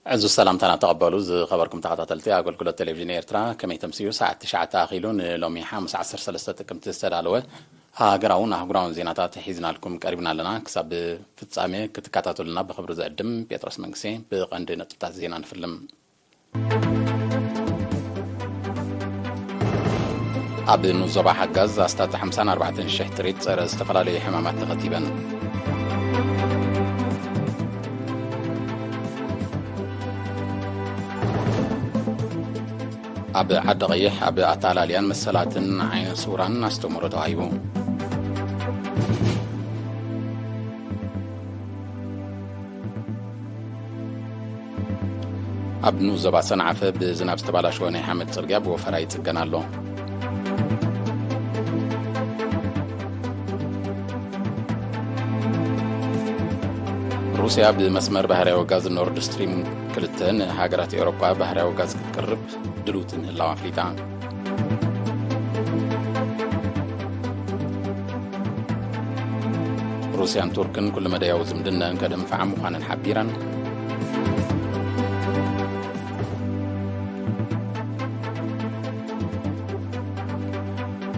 ዕዙዝ ሰላምታና ተቐበሉ። ዝኸበርኩም ተኸታተልቲ ኣገልግሎት ቴሌቪዥን ኤርትራ፣ ከመይ ተምስዩ? ሰዓት ትሽዓተ ኣኺሉ፣ ንሎሚ ሓሙስ ዓሰርተ ሰለስተ ጥቅምቲ ዝተዳለወ ሃገራውን ኣህጉራውን ዜናታት ሒዝናልኩም ቀሪብና ኣለና። ክሳብ ፍጻሜ ክትከታተሉና ብኽብሪ ዝዕድም ጴጥሮስ መንግስቴ። ብቐንዲ ነጥብታት ዜና ንፍልም። ኣብ ንኡስ ዞባ ሓጋዝ ኣስታት ሓምሳን ኣርባዕተን ሽሕ ጥሪት ጸረ ዝተፈላለዩ ሕማማት ተኸቲበን። ኣብ ዓዲ ቀይሕ ኣብ ኣተኣላልያን መሰላትን ዓይነ ስውራን ኣስተምህሮ ተዋሂቡ። ኣብ ንኡስ ዞባ ሰንዓፈ ብዝናብ ዝተባላሸወ ናይ ሓመድ ጽርግያ ብወፈራ ይጽገን ኣሎ። ሩስያ ብመስመር ባህርያዊ ጋዝ ኖርድ ስትሪም ክልተ ንሃገራት ኤውሮጳ ባህርያዊ ጋዝ ክትቅርብ ድልውቲ ምህላዋ ኣፍሊጣ። ሩስያን ቱርክን ኩሉ መዳያዊ ዝምድናን ከደንፍዓ ምዃነን ሓቢረን።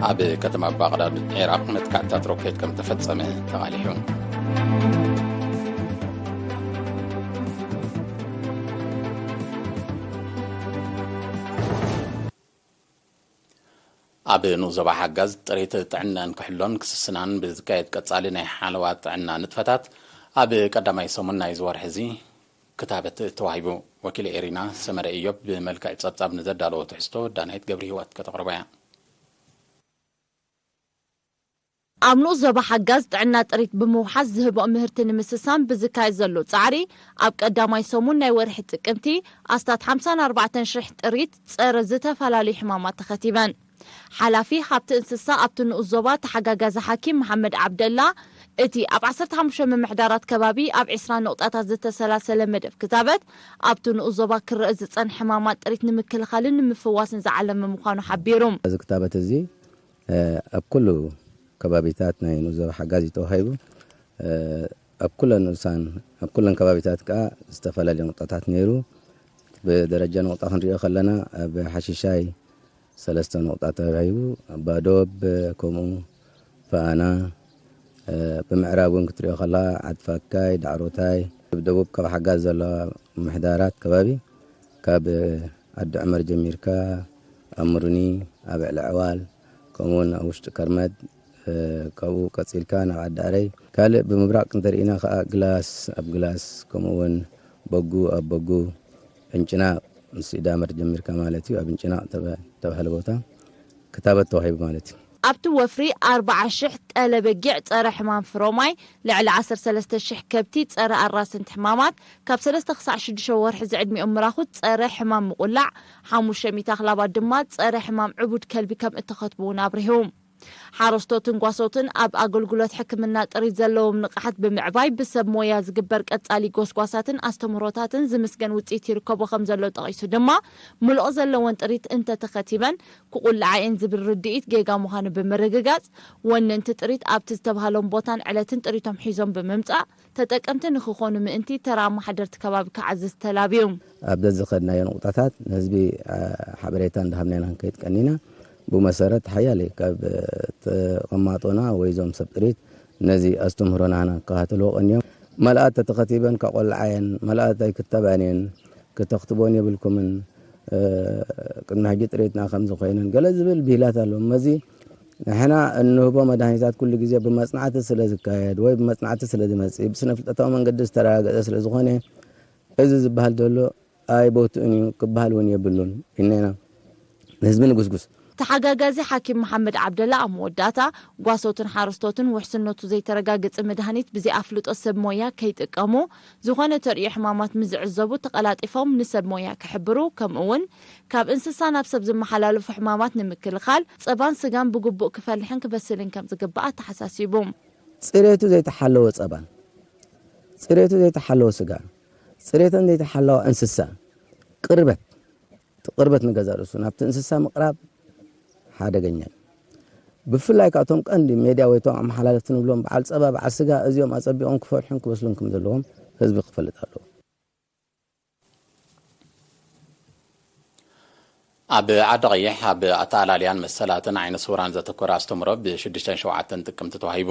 ኣብ ከተማ ባቕዳድ ዒራቕ መጥቃዕትታት ሮኬት ከም ተፈጸመ ተቓሊሑ። ኣብ ንኡስ ዞባ ሓጋዝ ጥሬት ጥዕናን ክሕሎን ክስስናን ብዝካየድ ቀጻሊ ናይ ሓለዋ ጥዕና ንጥፈታት፣ ኣብ ቀዳማይ ሰሙን ናይዚ ወርሒ እዚ ክታበት ተዋሂቡ። ወኪል ኤሪና ሰመረ ኢዮብ ብመልክዕ ጸብጻብ ንዘዳለዎ ትሕዝቶ ዳናይት ገብረ ህይወት ከተቕርቦ እያ። ኣብ ንኡስ ዞባ ሓጋዝ ጥዕና ጥሪት ብምውሓስ ዝህቦ ምህርቲ ንምስሳን ብዝካየድ ዘሎ ጻዕሪ፣ ኣብ ቀዳማይ ሰሙን ናይ ወርሒ ጥቅምቲ ኣስታት ሓምሳን ኣርባዕተን ሽሕ ጥሪት ጸረ ዝተፈላለዩ ሕማማት ተኸቲበን። ሓላፊ ሃብቲ እንስሳ ኣብቲ ንኡስ ዞባ ተሓጋጋዚ ሓኪም መሓመድ ዓብደላ፣ እቲ ኣብ ዓሰርተ ሓሙሽተ ምምሕዳራት ከባቢ ኣብ ዕስራ ነቑጣታት ዝተሰላሰለ መደብ ክታበት፣ ኣብቲ ንኡስ ዞባ ክረአ ዝጸንሐ ሕማማት ጥሪት ንምክልኻልን ንምፍዋስን ዝዓለመ ምዃኑ ሓቢሩ። እዚ ክታበት እዚ ኣብ ኩሉ ከባቢታት ናይ ንኡስ ዞባ ሓጋዝ እዩ ተዋሂቡ። ኣብ ኩለን ንኡሳን ኣብ ኩለን ከባቢታት ከኣ ዝተፈላለዩ ነቑጣታት ነይሩ። ብደረጃ ነቑጣ ክንሪኦ ከለና፣ ኣብ ሓሽሻይ ሰለስተ ነቑጣ ተዋሂቡ፣ ኣብ ባዶብ ከምኡ፣ ፋና፣ ብምዕራብ እውን ክትሪኦ ከለኻ፣ ዓድፋካይ፣ ዳዕሮታይ፣ ኣብ ደቡብ ካብ ሓጋዝ ዘለዋ ምሕዳራት ከባቢ፣ ካብ ዓዲ ዕመር ጀሚርካ፣ ኣብ ምሩኒ፣ ኣብ ዕሊ ዕዋል፣ ከምኡውን ኣብ ውሽጢ ከርመድ፣ እ፣ ካብኡ ቀጺልካ ናብ ዓዲ ኣረይ። ካልእ ብምብራቕ እንተርኢና ከኣ ግላስ ኣብ ግላስ፣ ከምኡውን በጉ ኣብ በጉ፣ ዕንጭናቕ፣ ምስ ኢዳመር ጀሚርካ ማለት እዩ። ኣብ ዕንጭናቕ ተበ-፣ ተባህለ ቦታ ክታበት ተዋሂቡ ማለት እዩ። ኣብቲ ወፍሪ ኣርብዓ ሽሕ ጠለ በጊዕ ጸረ ሕማም ፍሮማይ፣ ልዕሊ ዓሰርተ ሰለስተ ሽሕ ከብቲ ጸረ ኣራስንቲ ሕማማት፣ ካብ ሰለስተ ክሳዕ ሽዱሽተ ወርሒ ዝዕድሚኦም ምራኹት ጸረ ሕማም ምቑላዕ፣ ሓሙሽተ ሚእቲ ኣኽላባት ድማ ጸረ ሕማም ዕቡድ ከልቢ ከም እተኸትቡ እውን ኣብሪሁ። ሓረስቶትን ጓሶትን ኣብ ኣገልግሎት ሕክምና ጥሪት ዘለዎም ንቕሓት ብምዕባይ ብሰብ ሞያ ዝግበር ቀጻሊ ጎስጓሳትን ኣስተምህሮታትን ዝምስገን ውጽኢት ይርከቦ ከም ዘሎ ጠቒሱ ድማ፣ ምልኦ ዘለወን ጥሪት እንተተኸቲበን ክቑልዓ እየን ዝብል ርድኢት ጌጋ ምዃኑ ብምርግጋጽ፣ ወነንቲ ጥሪት ኣብቲ ዝተባህሎም ቦታን ዕለትን ጥሪቶም ሒዞም ብምምጻእ፣ ተጠቀምቲ ንክኾኑ ምእንቲ ተራ ኣመሓደርቲ ከባቢ ክዓዝዝ ተላብዩ። ኣብ ዘዝኸድናዮ ንቑጣታት ንህዝቢ፣ አ፣ ሓበሬታ እንዳሃብና ኢና ክንከይድ ቀኒና። ብመሰረት ሓያለ ካብ ተቐማጦና ወይ እዞም ሰብ ጥሪት ነዚ ኣስተምህሮና ንክከታተልዎ ቀንዮም። መላኣት ተተኸቲበን ከቆልዓየን፣ መላኣት ኣይክተባን እየን፣ ክተኽትቦን የብልኩምን፣ እ፣ ቅድሚ ሕጂ ጥሪትና ከምዚ ኮይነን፣ ገለ ዝብል ብሂላት ኣሎ። እመዚ ንሕና እንህቦ መድሃኒታት ኩሉ ግዜ ብመጽናዕቲ ስለ ዝካየድ ወይ ብመጽናዕቲ ስለ ዝመጽእ፣ ብስነ ፍልጠታዊ መንገዲ ዝተረጋገጸ ስለ ዝኾነ፣ እዚ ዝበሃል ዘሎ ኣይቦትኡን እዩ፣ ክበሃል እውን የብሉን ኢልና ኢና ንህዝቢ ንጉስጉስ። ተሓጋጋዚ ሓኪም መሓመድ ዓብደላ ኣብ መወዳእታ፣ ጓሶትን ሓረስቶትን ውሕስነቱ ዘይተረጋገጸ መድሃኒት ብዘይ ኣፍልጦ ሰብ ሞያ ከይጥቀሙ፣ ዝኾነ ተርእዮ ሕማማት ምስ ዝዕዘቡ ተቐላጢፎም ንሰብ ሞያ ክሕብሩ፣ ከምኡ እውን ካብ እንስሳ ናብ ሰብ ዝመሓላለፉ ሕማማት ንምክልኻል ጸባን ስጋን ብግቡእ ክፈልሕን ክበስልን ከም ዝግባእ ኣተሓሳሲቡ። ጽሬቱ ዘይተሓለወ ጸባን፣ ጽሬቱ ዘይተሓለወ ስጋን፣ ጽሬተን ዘይተሓለዋ እንስሳ ቅርበት፣ እቲ ቅርበት ንገዛእ ርእሱ ናብቲ እንስሳ ምቕራብ ሓደገኛ እዩ። ብፍላይ ካብቶም ቀንዲ ሜድያ ወይ እቶም ኣመሓላለፍቲ ንብሎም በዓል ጸባ፣ በዓል ስጋ፣ እዚኦም ኣጸቢቖም ክፈልሑን ክበስሉን ከም ዘለዎም ህዝቢ ክፈልጥ ኣለዎ። ኣብ ዓዲ ቀይሕ ኣብ ኣተኣላልያን መሰላትን ዓይነ ስውራን ዘተኮረ ኣስተምህሮ ብ6ን 7ን ጥቅምቲ ተዋሂቡ።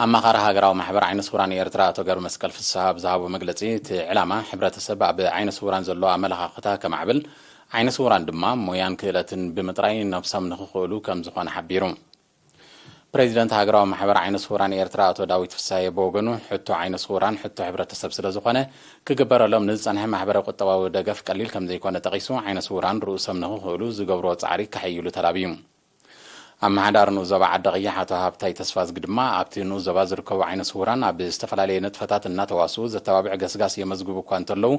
ኣማኻሪ ሃገራዊ ማሕበር ዓይነ ስውራን ኤርትራ ኣቶ ገብረ መስቀል ፍስሃ ኣብ ዝሃቦ መግለጺ፣ እቲ ዕላማ ሕብረተሰብ ኣብ ዓይነ ስውራን ዘሎ ኣመለኻኽታ ከማዕብል፣ ዓይነ ስውራን ድማ ሞያን ክእለትን ብምጥራይ ነብሶም ንኽኽእሉ ከም ዝኾነ ሓቢሩ። ፕሬዚደንት ሃገራዊ ማሕበር ዓይነ ስውራን ኤርትራ ኣቶ ዳዊት ፍሳየ ብወገኑ፣ ሕቶ ዓይነ ስውራን ሕቶ ሕብረተሰብ ስለ ዝኾነ፣ ክግበረሎም ንዝጸንሐ ማሕበረ ቁጠባዊ ደገፍ ቀሊል ከም ዘይኮነ ጠቒሱ፣ ዓይነ ስውራን ርእሶም ንኽኽእሉ ዝገብርዎ ጻዕሪ ከሐይሉ ተላብዩ። ኣመሓዳሪ ንኡስ ዞባ ዓዲ ቀይሕ ኣቶ ሃብታይ ተስፋዝጊ ድማ፣ ኣብቲ ንኡስ ዞባ ዝርከቡ ዓይነ ስውራን ኣብ ዝተፈላለየ ንጥፈታት እናተዋስኡ ዘተባብዕ ገስጋስ የመዝግቡ እኳ እንተለዉ፣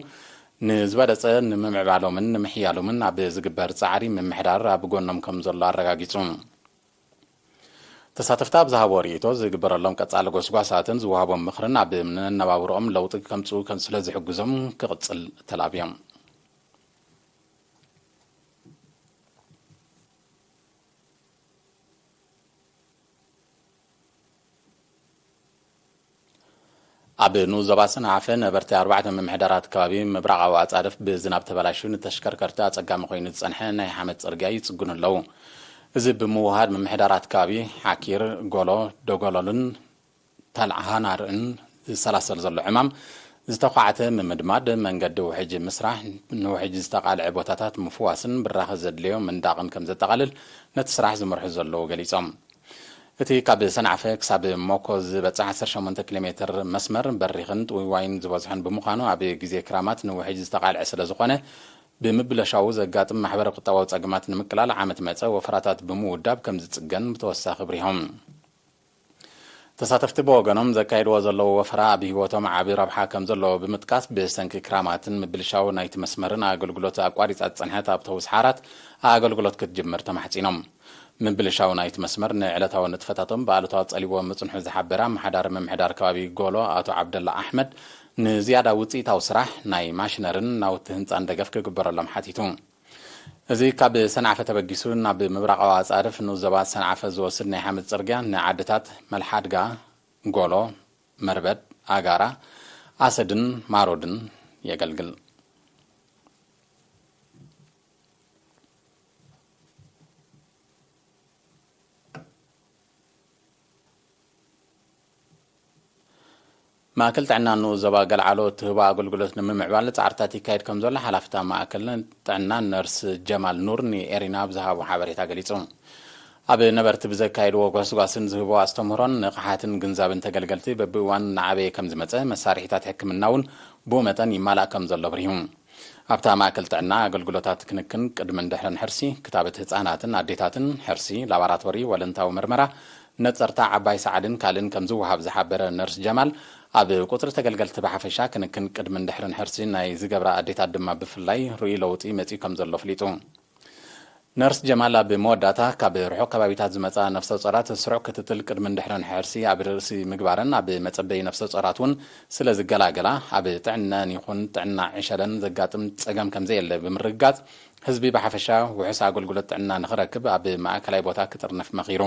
ንዝበለጸ ንምምዕባሎምን ንምሕያሎምን ኣብ ዝግበር ጻዕሪ ምምሕዳር ኣብ ጎኖም ከም ዘሎ ኣረጋጊጹ። ተሳተፍቲ ኣብ ዝሃብዎ ርእይቶ፣ ዝግበረሎም ቀጻሊ ጎስጓሳትን ዝወሃቦም ምኽርን ኣብ መነባብሮኦም ለውጢ ከምጽኡ ከም ስለ ዝሕግዞም ክቕጽል ተላብዮም። ኣብ ንኡስ ዞባ ሰንዓፈ ነበርቲ ኣርባዕተ ምምሕዳራት ከባቢ ምብራቓዊ ኣጻድፍ ብዝናብ ተበላሽዩ ንተሽከርከርቲ ኣጸጋሚ ኮይኑ ዝጸንሐ ናይ ሓመድ ጽርግያ ይጽግኑ ኣለዉ። እዚ ብምውሃድ ምምሕዳራት ከባቢ ሓኪር፣ ጎሎ፣ ደጎሎልን ታልዓሃናርእን ዝሰላሰል ዘሎ ዕማም ዝተዃዕተ ምምድማድ፣ መንገዲ ውሕጅ ምስራሕ፣ ንውሕጅ ዝተቓልዐ ቦታታት ምፍዋስን ብራኸ ዘድልዮ ምንዳቕን ከም ዘጠቓልል ነቲ ስራሕ ዝመርሑ ዘለዉ ገሊጾም። እቲ ካብ ሰንዓፈ ክሳብ ሞኮ ዝበጽሕ 18 ኪሎ ሜትር መስመር በሪኽን ጥውይዋይን ዝበዝሖን ብምዃኑ፣ ኣብ ግዜ ክራማት ንውሕጅ ዝተቓልዐ ስለ ዝኾነ፣ ብምብለሻው ዘጋጥም ማሕበረ ቁጠባዊ ጸገማት ንምቅላል ዓመት መጸ ወፈራታት ብምውዳብ ከም ዝጽገን ብተወሳኺ ኣብሪሆም። ተሳተፍቲ ብወገኖም፣ ዘካይድዎ ዘለዉ ወፈራ ኣብ ህይወቶም ዓቢ ረብሓ ከም ዘለዎ ብምጥቃስ፣ ብሰንኪ ክራማትን ምብልሻው ናይቲ መስመርን ኣገልግሎት ኣቋሪጻ ዝጸንሐት ኣውቶቡስ ሓራት ኣገልግሎት ክትጅምር ተማሕጺኖም። ምብልሻው ናይቲ መስመር ንዕለታዊ ንጥፈታቶም ብኣሉታዊ ጸሊዎ ምጽንሑ ዝሓበረ ኣመሓዳሪ ምምሕዳር ከባቢ ጎሎ ኣቶ ዓብደላ ኣሕመድ፣ ንዝያዳ ውጽኢታዊ ስራሕ ናይ ማሽነርን ናውቲ ህንጻን ደገፍ ክግበረሎም ሓቲቱ። እዚ ካብ ሰንዓፈ ተበጊሱ ናብ ምብራቓዊ ኣጻድፍ ንኡስ ዞባ ሰንዓፈ ዝወስድ ናይ ሓመድ ጽርግያ፣ ንዓድታት መልሓድጋ፣ ጎሎ፣ መርበድ፣ ኣጋራ፣ ኣሰድን ማሮድን የገልግል። ማእከል ጥዕና ንኡስ ዞባ ገልዓሎ እትህቦ ኣገልግሎት ንምምዕባል ጻዕርታት ይካየድ ከም ዘሎ ሓላፊት ማእከል ጥዕና ነርስ ጀማል ኑር ንኤሪና ኣብ ዝሃቦ ሓበሬታ ገሊጹ። ኣብ ነበርቲ ብዘካየድዎ ጎስጓስን ዝህቦ ኣስተምህሮን ንቕሓትን ግንዛብን ተገልገልቲ በብእዋን እናዓበየ ከም ዝመጸ፣ መሳርሒታት ሕክምና እውን ብኡ መጠን ይማላእ ከም ዘሎ ኣብሪሁ። ኣብታ ማእከል ጥዕና ኣገልግሎታት ክንክን ቅድምን ድሕርን ሕርሲ፣ ክታበት ህጻናትን ኣዴታትን፣ ሕርሲ፣ ላባራቶሪ፣ ወለንታዊ ምርመራ፣ ነጸርታ ዓባይ ሰዓልን ካልእን ከም ዝወሃብ ዝሓበረ ነርስ ጀማል፣ ኣብ ቁጽሪ ተገልገልቲ ብሓፈሻ ክንክን ቅድምን ድሕርን ሕርሲ ናይ ዝገብራ ኣዴታት ድማ ብፍላይ ርኡይ ለውጢ መጺኡ ከም ዘሎ ኣፍሊጡ። ነርስ ጀማል ኣብ መወዳእታ፣ ካብ ርሑቕ ከባቢታት ዝመጻ ነፍሰ ጾራት ስሩዕ ክትትል ቅድምን ድሕርን ሕርሲ ኣብ ርእሲ ምግባረን፣ ኣብ መጸበዪ ነፍሰ ጾራት እውን ስለ ዝገላገላ፣ ኣብ ጥዕነን ይኹን ጥዕና ዕሸለን ዘጋጥም ጸገም ከም ዘየለ ብምርግጋጽ፣ ህዝቢ ብሓፈሻ ውሑስ ኣገልግሎት ጥዕና ንኽረክብ ኣብ ማእከላይ ቦታ ክጥርንፍ መኺሩ።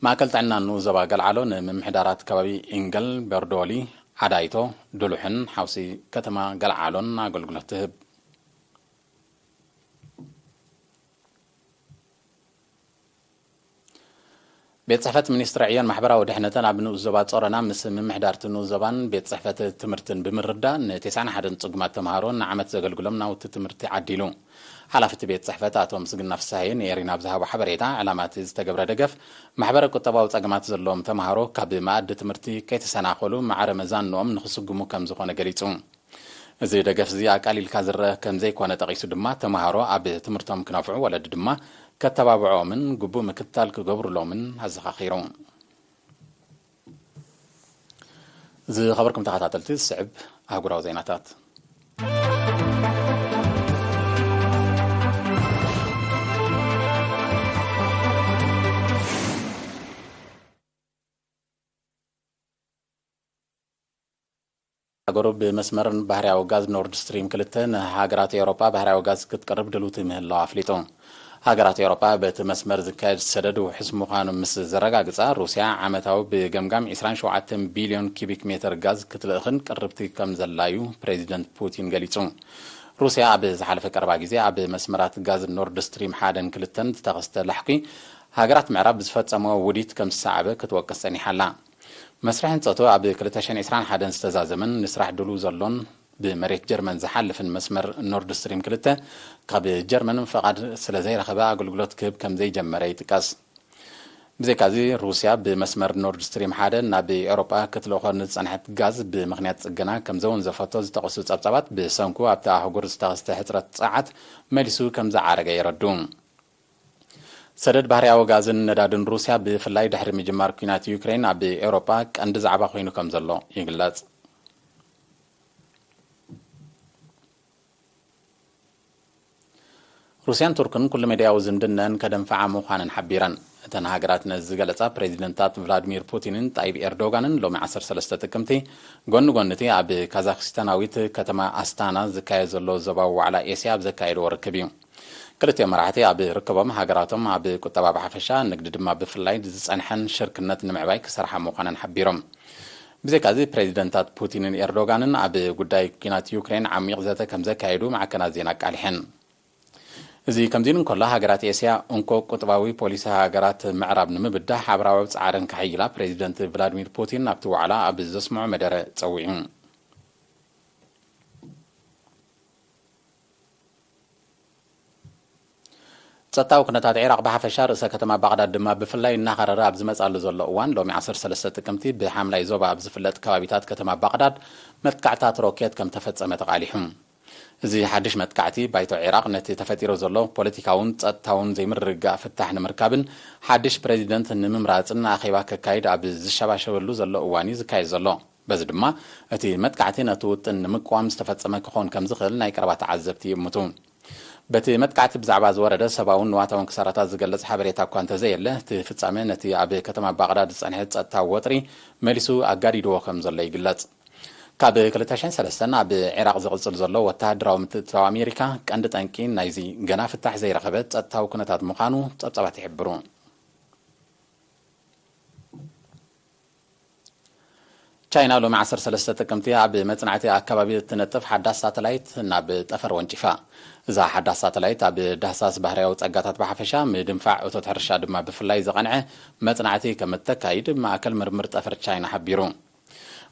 ማእከል ጥዕና ንኡስ ዞባ ገልዓሎ ንምምሕዳራት ከባቢ ኢንገል፣ በርዶሊ፣ ዓዳይቶ፣ ዱሉሕን ሓውሲ ከተማ ገልዓሎን ኣገልግሎት ትህብ። ቤት ጽሕፈት ሚኒስትሪ ዕዮን ማሕበራዊ ድሕነትን ኣብ ንኡስ ዞባ ጾሮና ምስ ምምሕዳርቲ ንኡስ ዞባን ቤት ጽሕፈት ትምህርትን ብምርዳእ፣ ን91 ጽጉማት ተምሃሮ ንዓመት ዘገልግሎም ናውቲ ትምህርቲ ዓዲሉ። ሓላፊ እቲ ቤት ጽሕፈት ኣቶ ምስግና ፍስሃየ ንኤሪና ኣብ ዝሃቦ ሓበሬታ፣ ዕላማ እቲ ዝተገብረ ደገፍ፣ ማሕበረ ቁጠባዊ ጸገማት ዘለዎም ተምሃሮ ካብ መኣዲ ትምህርቲ ከይተሰናኸሉ ማዕረ መዛንኦም ንኽስጉሙ ከም ዝኾነ ገሊጹ። እዚ ደገፍ እዚ ኣቃሊልካ ዝረአ ከም ዘይኮነ ጠቒሱ ድማ፣ ተምሃሮ ኣብ ትምህርቶም ክነፍዑ፣ ወለዲ ድማ ከተባብዕኦምን ግቡእ ምክትታል ክገብሩሎምን ኣዘኻኺሩ። ዝኸበርኩም ተኸታተልቲ፣ ዝስዕብ ኣህጉራዊ ዜናታት። ሃገሩ ብመስመር ባህርያዊ ጋዝ ኖርድ ስትሪም ክልተ ንሃገራት ኤውሮጳ ባህርያዊ ጋዝ ክትቅርብ ድልውቲ ምህላዋ ኣፍሊጡ። ሃገራት ኤውሮጳ በቲ መስመር ዝካየድ ሰደድ ውሑስ ምዃኑ ምስ ዘረጋግጻ፣ ሩስያ ዓመታዊ ብገምጋም 27 ቢልዮን ኪቢክ ሜተር ጋዝ ክትልእኽን ቅርብቲ ከም ዘላዩ ፕሬዚደንት ፑቲን ገሊጹ። ሩስያ ኣብ ዝሓለፈ ቀረባ ግዜ ኣብ መስመራት ጋዝ ኖርድ ስትሪም ሓደን ክልተን ዝተኸስተ ላሕኲ ሃገራት ምዕራብ ብዝፈጸሞ ውዲት ከም ዝሰዓበ ክትወቅስ ጸኒሓ ኣላ። መስርሕ ህንጸቱ ኣብ ክልተ ሽሕን ዕስራን ሓደን ዝተዛዘመን ንስራሕ ድሉው ዘሎን ብመሬት ጀርመን ዝሓልፍን መስመር ኖርድ ስትሪም ክልተ ካብ ጀርመን ፍቓድ ስለ ዘይረኸበ ኣገልግሎት ክህብ ከም ዘይጀመረ ይጥቀስ። ብዘይካዚ ሩስያ ብመስመር ኖርድ ስትሪም ሓደ ናብ ኤውሮጳ ክትልእኾ ንዝጸንሐት ጋዝ ብምኽንያት ጽገና ከም ዘወንዘፈቶ ዝጠቐሱ ጸብጻባት ብሰንኩ ኣብቲ ኣህጉር ዝተኸስተ ሕጽረት ጸዓት መሊሱ ከም ዝዓረገ የረዱ። ሰደድ ባህርያዊ ጋዝን ነዳድን ሩስያ ብፍላይ ድሕሪ ምጅማር ኲናት ዩክሬን ኣብ ኤውሮጳ ቀንዲ ዛዕባ ኮይኑ ከም ዘሎ ይግለጽ። ሩስያን ቱርክን ኩሉ ሜድያዊ ዝምድነን ከደንፍዓ ምዃነን ሓቢረን። እተን ሃገራት ነዚ ዝገለጻ ፕሬዚደንታት ቭላድሚር ፑቲንን ጣይብ ኤርዶጋንን ሎሚ ዓሰርተ ሰለስተ ጥቅምቲ ጎኒ ጎኒ እቲ ኣብ ካዛክስታናዊት ከተማ ኣስታና ዝካየድ ዘሎ ዞባዊ ዋዕላ ኤስያ ኣብ ዘካየድዎ ርክብ እዩ። ክልቲኦም መራሕቲ ኣብ ርክቦም ሃገራቶም ኣብ ቁጠባ ብሓፈሻ፣ ንግዲ ድማ ብፍላይ ዝጸንሐን ሽርክነት ንምዕባይ ክሰርሓ ምዃነን ሓቢሮም። ብዘይካዚ ፕሬዚደንታት ፑቲንን ኤርዶጋንን ኣብ ጉዳይ ኲናት ዩክሬን ዓሚቕ ዘተ ከም ዘካየዱ ማዕከናት ዜና ኣቃሊሐን። እዚ ከምዚ ኢሉ እንከሎ፣ ሃገራት ኤስያ እንኮ ቁጥባዊ ፖሊሲ ሃገራት ምዕራብ ንምብዳህ ሓበራዊ ጻዕረን ከሐይላ ፕሬዚደንት ቭላድሚር ፑቲን ኣብቲ ዋዕላ ኣብ ዘስምዖ መደረ ጸዊዑ። ጸጥታዊ ኩነታት ዒራቕ ብሓፈሻ፣ ርእሰ ከተማ ባቕዳድ ድማ ብፍላይ እናኸረረ ኣብ ዝመጻሉ ዘሎ እዋን፣ ሎሚ ዓሰርተ ሰለስተ ጥቅምቲ ብሓምላይ ዞባ ኣብ ዝፍለጥ ከባቢታት ከተማ ባቕዳድ መጥቃዕታት ሮኬት ከም ተፈጸመ ተቓሊሑ። እዚ ሓድሽ መጥቃዕቲ፣ ባይቶ ዒራቕ ነቲ ተፈጢሩ ዘሎ ፖለቲካውን ጸጥታውን ዘይምርግጋእ ፍታሕ ንምርካብን ሓድሽ ፕሬዚደንት ንምምራጽን ኣኼባ ከካይድ ኣብ ዝሸባሸበሉ ዘሎ እዋን እዩ ዝካየድ ዘሎ። በዚ ድማ፣ እቲ መጥቃዕቲ ነቲ ውጥን ንምቅዋም ዝተፈጸመ ክኸውን ከም ዝኽእል ናይ ቀረባ ተዓዘብቲ ይእምቱ። በቲ መጥቃዕቲ ብዛዕባ ዝወረደ ሰብኣውን ንዋታውን ክሳራታት ዝገልጽ ሓበሬታ እኳ እንተዘየለ፣ እቲ ፍጻመ ነቲ ኣብ ከተማ ባቕዳድ ዝጸንሐ ጸጥታዊ ወጥሪ መሊሱ ኣጋዲድዎ ከም ዘሎ ይግለጽ። ካብ ክልተ ሽሕን ሰለስተን ኣብ ዒራቕ ዝቕጽል ዘሎ ወተሃደራዊ ምትእትታው ኣሜሪካ፣ ቀንዲ ጠንቂ ናይዚ ገና ፍታሕ ዘይረኸበ ጸጥታዊ ኩነታት ምዃኑ ጸብጻባት ይሕብሩ። ቻይና ሎሚ ዓሰርተ ሰለስተ ጥቅምቲ ኣብ መጽናዕቲ ኣከባቢ እትነጥፍ ሓዳስ ሳተላይት ናብ ጠፈር ወንጪፋ። እዛ ሓዳስ ሳተላይት ኣብ ዳህሳስ ባህርያዊ ጸጋታት ብሓፈሻ፣ ምድንፋዕ እቶት ሕርሻ ድማ ብፍላይ ዘቐንዐ መጽናዕቲ ከም እተካይድ ማእከል ምርምር ጠፈር ቻይና ሓቢሩ።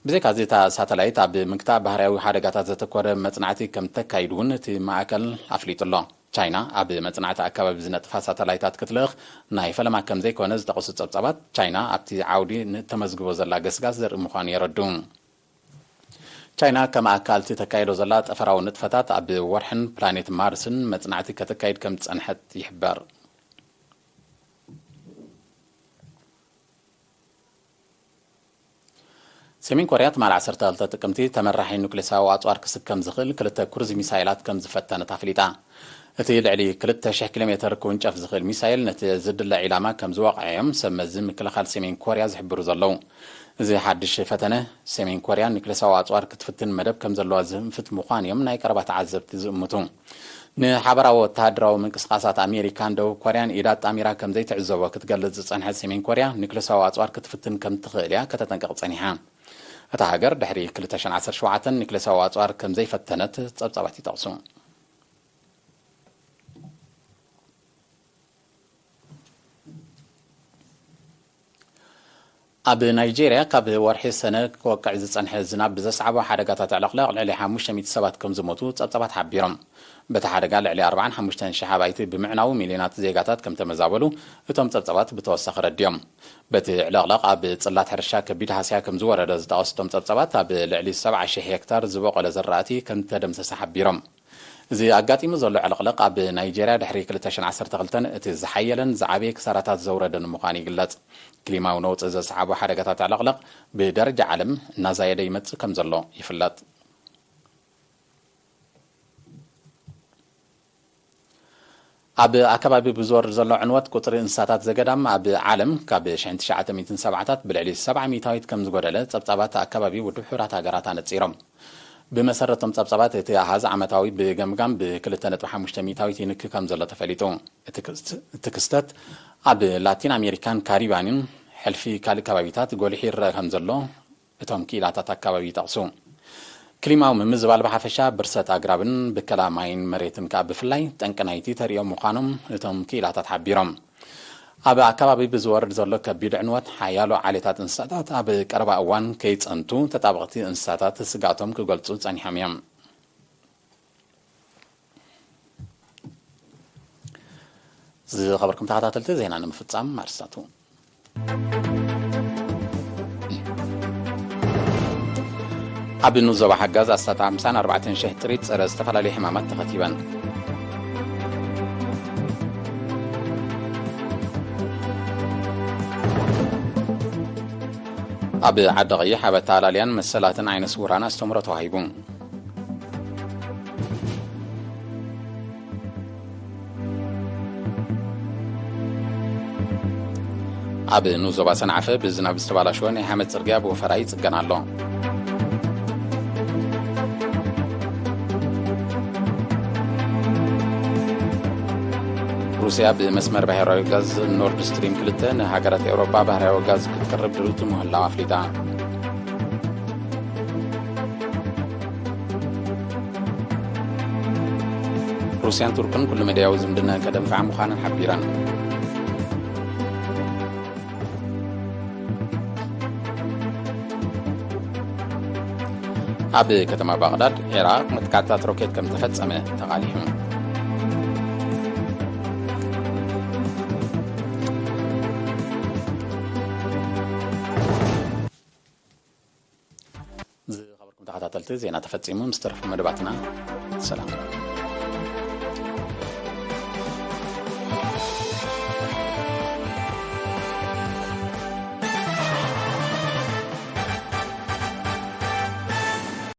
ብዘይካዚ፣ እታ ሳተላይት ኣብ ምግታእ ባህርያዊ ሓደጋታት ዘተኮረ መጽናዕቲ ከም እተካይድ እውን እቲ ማእከል ኣፍሊጡ ኣሎ። ቻይና ኣብ መጽናዕቲ ኣከባቢ ዝነጥፋ ሳተላይታት ክትልእኽ ናይ ፈለማ ከም ዘይኮነ ዝጠቐሱ ጸብጻባት፣ ቻይና ኣብቲ ዓውዲ ንእተመዝግቦ ዘላ ገስጋስ ዘርኢ ምዃኑ የረድኡ። ቻይና ከም ኣካል እቲ ተካይዶ ዘላ ጠፈራዊ ንጥፈታት፣ ኣብ ወርሕን ፕላኔት ማርስን መጽናዕቲ ከተካይድ ከም ዝጸንሐት ይሕበር። ሰሜን ኮርያ ትማሊ ዓሰርተ ክልተ ጥቅምቲ ተመራሒ ኑክሌሳዊ ኣጽዋር ክስከም ዝኽእል ክልተ ክሩዝ ሚሳይላት ከም ዝፈተነት ኣፍሊጣ። እቲ ልዕሊ ክልተ ሽሕ ኪሎ ሜተር ክውንጨፍ ዝኽእል ሚሳይል ነቲ ዝድለ ዒላማ ከም ዝወቕዐ እዮም ሰብ መዚ ምክልኻል ሰሜን ኮርያ ዝሕብሩ ዘለዉ። እዚ ሓድሽ ፈተነ፣ ሰሜን ኮርያ ኑክሌሳዊ ኣጽዋር ክትፍትን መደብ ከም ዘለዋ ዝህንፍት ምዃኑ እዮም ናይ ቀረባ ተዓዘብቲ ዝእምቱ። ንሓበራዊ ወተሃደራዊ ምንቅስቓሳት ኣሜሪካን ደቡብ ኮርያን ኢዳ ኣጣሚራ ከም ዘይትዕዘቦ ክትገልጽ ዝጸንሐት ሰሜን ኮርያ፣ ኒክለሳዊ ኣጽዋር ክትፍትን ከም ትኽእል እያ ከተጠንቅቕ ጸኒሓ። እታ ሃገር ድሕሪ ክልተ ሽሕን ዓሰርተ ሸውዓተን ኒክለሳዊ ኣጽዋር ከም ዘይፈተነት ጸብጻባት ይጠቕሱ። ኣብ ናይጄርያ ካብ ወርሒ ሰነ ክወቅዕ ዝጸንሐ ዝናብ ብዘስዓቦ ሓደጋታት ዕለቕለቕ ልዕሊ ሓሙሽተ ሚእቲ ሰባት ከም ዝሞቱ ጸብጻባት ሓቢሮም። በቲ ሓደጋ ልዕሊ ኣርባዓን ሓሙሽተን ሽሕ ኣባይቲ ብምዕናዉ ሚልዮናት ዜጋታት ከም ተመዛበሉ እቶም ጸብጻባት ብተወሳኺ ረዲኦም። በቲ ዕለቕለቕ ኣብ ጽላት ሕርሻ ከቢድ ሃስያ ከም ዝወረደ ዝጠቐሱ እቶም ጸብጻባት፣ ኣብ ልዕሊ ሰብዓ ሽሕ ሄክታር ዝበቖለ ዘራእቲ ከም ዝተደምሰሰ ሓቢሮም። እዚ ኣጋጢሙ ዘሎ ዕልቕልቕ ኣብ ናይጄርያ ድሕሪ ክልተ ሽሕን ዓሰርተ ክልተን እቲ ዝሓየለን ዝዓበየ ክሳራታት ዘውረደ ንምዃኑ ይግለጽ። ክሊማዊ ነውጺ ዘስዓቦ ሓደጋታት ዕልቕልቕ ብደረጃ ዓለም እናዛየደ ይመጽእ ከም ዘሎ ይፍለጥ። ኣብ ኣከባቢ ብዝወርድ ዘሎ ዕንወት ቁጽሪ እንስሳታት ዘገዳም ኣብ ዓለም ካብ ሽሕን ትሽዓተ ሚእትን ሰብዓታት ብልዕሊ ሰብዓ ሚእታዊት ከም ዝጎደለ ጸብጻባት ኣከባቢ ውድብ ሕቡራት ሃገራት ኣነጺሮም። ብመሰረቶም ጸብጻባት፣ እቲ ኣሃዝ ዓመታዊ ብገምጋም ብክልተ ነጥቢ ሓሙሽተ ሚእታዊት ይንኪ ከም ዘሎ ተፈሊጡ። እቲ ክስ-፣ እቲ ክስተት ኣብ ላቲን ኣሜሪካን ካሪባንን ሕልፊ ካልእ ከባቢታት ጎሊሑ ይረአ ከም ዘሎ እቶም ክኢላታት ኣከባቢ ይጠቕሱ። ክሊማዊ ምምዝባል ብሓፈሻ፣ ብርሰት ኣግራብን ብከላ ማይን መሬትን ከኣ ብፍላይ ጠንቂ ናይቲ ተርእዮ ምዃኖም እቶም ክኢላታት ሓቢሮም። ኣብ ኣከባቢ ብዝወርድ ዘሎ ከቢድ ዕንወት፣ ሓያሎ ዓሌታት እንስሳታት ኣብ ቀረባ እዋን ከይጸንቱ፣ ተጣበቕቲ እንስሳታት ስግኣቶም ክገልጹ ጸኒሖም እዮም። ዝኸበርኩም ተኸታተልቲ፣ ዜና ንምፍጻም ኣርስታቱ። ኣብ ንዞባ ሓጋዝ ኣስታት ሓምሳን ኣርባዕተን ሽሕ ጥሪት ጸረ ዝተፈላለዩ ሕማማት ተኸቲበን። ኣብ ዓዲ ቀይሕ ኣብ ኣተኣላልያን መሰላትን ዓይነ ስውራን ኣስተምህሮ ተዋሂቡ። ኣብ ንዞባ ሰንዓፈ ብዝናብ ዝተባላሸወ ናይ ሓመድ ጽርግያ ብወፈራ ይጽገን ኣሎ። ሩስያ ብመስመር ባሕራዊ ጋዝ ኖርድ ስትሪም ክልተ ንሃገራት ኤውሮጳ ባሕራዊ ጋዝ ክትቅርብ ድልውቲ ምህላዋ ኣፍሊጣ። ሩስያን ቱርክን ኩሉ መዳያዊ ዝምድና ከደንፍዓ ምዃነን ሓቢረን። ኣብ ከተማ ባቕዳድ፣ ዒራቕ፣ መጥቃዕትታት ሮኬት ከም ተፈጸመ ተቓሊሑ። ዝኸበርኩም ተኸታተልቲ፣ ዜና ተፈጺሙ። ምስ ተረፉ መደባትና ሰላም።